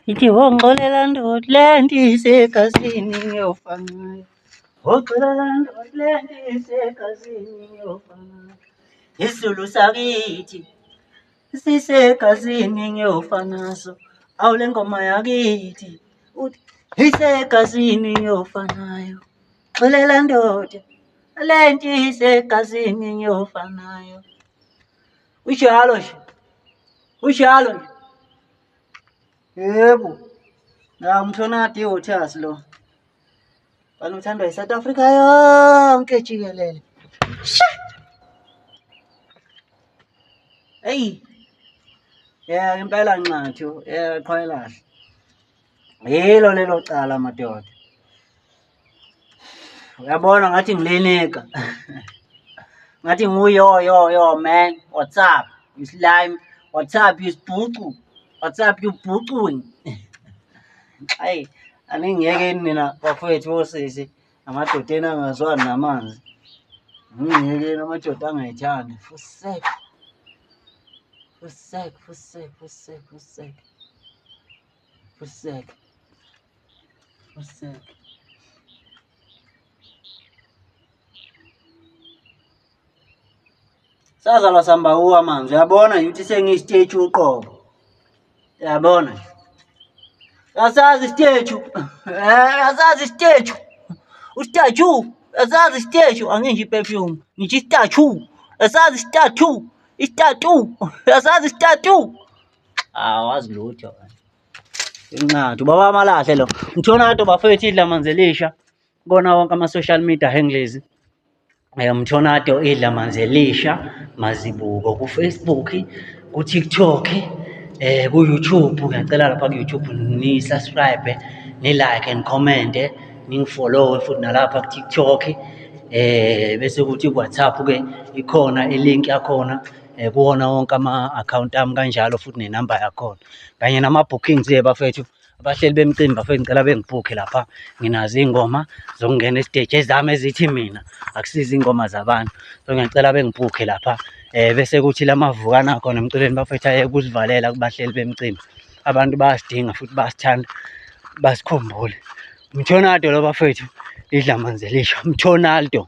Ithi wongixolela ndoda le nto isegazini ngiyofa ngayo. Wongixolela ndoda le nto isegazini ngiyofa ngayo. Isizulu sakithi sisegazini ngiyofa naso. Awu le ngoma yakithi uthi isegazini ngiyofa nayo. Xolela ndoda le nto isegazini ngiyofa nayo. Unjalo nje. Unjalo nje. Yebo. Na umthonadi ihothasi lo. Bani uthandwa yiSouth Africa yonke jikelele. Sha. Hey. Yeah, impela nxathu, yeah qhwayelahle. Yilo lelo cala madoda. Uyabona ngathi ngilenika. Ngathi nguyo yo yo man, what's up? You slime, what's up you sibhucu? What's up you bhucuing? Hayi, aningiyekeni nina bafowethu bosisi amadodeni angazwani namanzi. Ngiyekeni amadoda angayithandi. Fusek. Fusek, fusek, fusek, fusek. Fusek. Fusek. Sazalwa samba uwa manje uyabona nje ukuthi sengiyisiteshi uqobo. Uyabona nje. Asazi isiteshi. Eh, asazi isiteshi. Usitatu, asazi isiteshi angisho iperfume, ngisho isitatu. Asazi isitatu, isitatu, asazi isitatu. Awazi lutho. Inqathu baba amalahle lo. Mthonado bafethu idla manzi elisha. Kona wonke ama-social media handles. Mthonado idla manzi elisha mazibuko ku-Facebook, ku-TikTok, ku-YouTube. Ngiyacela lapha ku-YouTube ni-subscribe, ni-like and comment, ningifollowe futhi nalapha ku-TikTok. Bese kuthi ku-WhatsApp-ke ikhona i-link yakhona kuwona wonke ama-akhawunti ami kanjalo futhi nenamba yakhona. Kanye nama-bookings-ke bafethu, abahleli bemicimbi bafethu ngicela bengibhukhe lapha. Nginazo iy'ngoma zokungena esiteji ezami ezithi mina, akusizo iy'ngoma zabantu. So ngiyacela bengibhukhe lapha bese kuthi la mavukana akhona emculweni bafethu ayeke ukusivalela kubahleli bemicimbi. Abantu bayasidinga futhi bayasithanda, basikhumbule. Mthonado lo bafethu, idla amanzi elisha. Mthonaldo,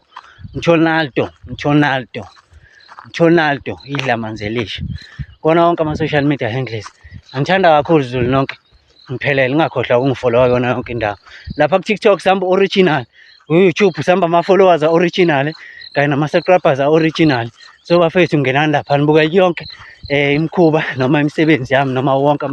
Mthonaldo, Mthonaldo, Mthonaldo, idla amanzi elisha. Kona wonke ama-social media handles. Angithanda kakhulu Zulu nonke. Ngiphelele ngingakhohlwa ukungifollowa kuyona yonke indawo. Lapha ku-TikTok sihamba original, ku-YouTube sihamba ama-followers a-original kanye nama-subscribers a-original. So bafethu ngenani lapha nibuka yonke imikhuba noma imisebenzi yami noma wonke.